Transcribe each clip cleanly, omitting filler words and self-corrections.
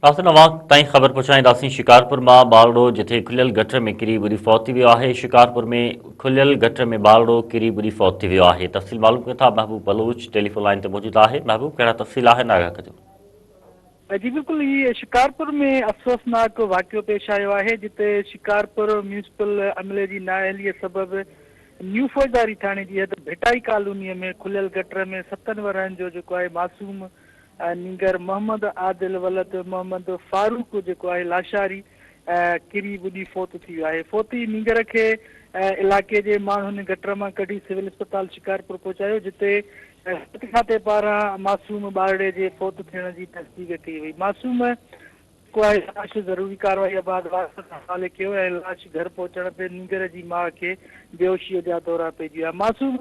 ناظرين اوهان تائين خبر پهچائينداسين شڪارپور مان ٻارڙو جٿي کليل گٽر ۾ ڪري ٻڏي فوت ٿي ويو آهي شڪارپور ۾ کليل گٽر ۾ ٻارڙو ڪري ٻڏي فوت ٿي ويو آهي تفصيل معلوم ڪيون ٿا محبوب بلوچ ٽيليفون لائين تي موجود آهي محبوب ڪهڙا تفصيل آهن آگاهه ڪجو. جي بلڪل هي شڪارپور ۾ افسوسناڪ واقعو پيش آيو آهي جتي شڪارپور ميونسپل عملي جي نااهلي سبب نيو فوجداري ٿاڻي جي حد ڀٽائي ڪالوني ۾ کليل گٽر ۾ ستن ورهين جو جيڪو آهي معصوم نينگر محمد عادل ولد محمد فاروق جيڪو آهي لاشاري ڪري ٻڏي فوت ٿي ويو آهي. فوتي نينگر کي علائقي جي ماڻهن گٽر مان ڪڍي سول اسپتال شڪارپور پهچايو جتي صحت کاتي پاران معصوم ٻارڙي جي فوت ٿيڻ جي تصديق ڪئي وئي. معصوم جيڪو آهي لاش ضروري ڪارروائي بعد وارثن حوالي ڪيو ۽ لاش گهر پهچڻ تي نينگر جي ماء کي بيهوشيء جا دورا پئجي ويا. معصوم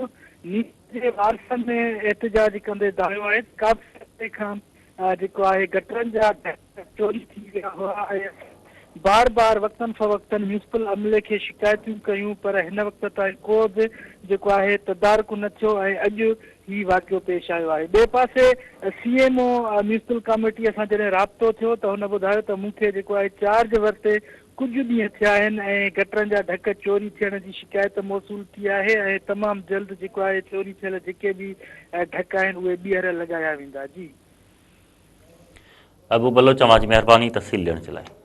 نينگر جي وارثن احتجاج ڪندي دانهيو آهي ته ڪافي عرصي کان جيڪو آهي گٽرن جا ڍڪ چوري ٿي ويا هئا ۽ بار بار وقتن فوقتن ميونسپل عملي کي شڪايتون ڪيون پر هن وقت تائين ڪو به جيڪو آهي تدارڪ نه ٿيو ۽ اڄ هي واقعو پيش آيو آهي. ٻئي پاسي C M O municipal committee سان جڏهن رابطو ٿيو ته هن ٻڌايو ته مون کي جيڪو آهي چارج ورتي ڪجهه ڏينهن ٿيا آهن ۽ گٽرن جا ڍڪ چوري ٿيڻ جي شڪايت موصول ٿي آهي ۽ تمام جلد جيڪو آهي چوري ٿيل جيڪي به ڍڪ آهن اهي ٻيهر لڳايا ويندا. جي. ابو بلوچ اوهان جي مهرباني تفصيل ڏيڻ جي لاء.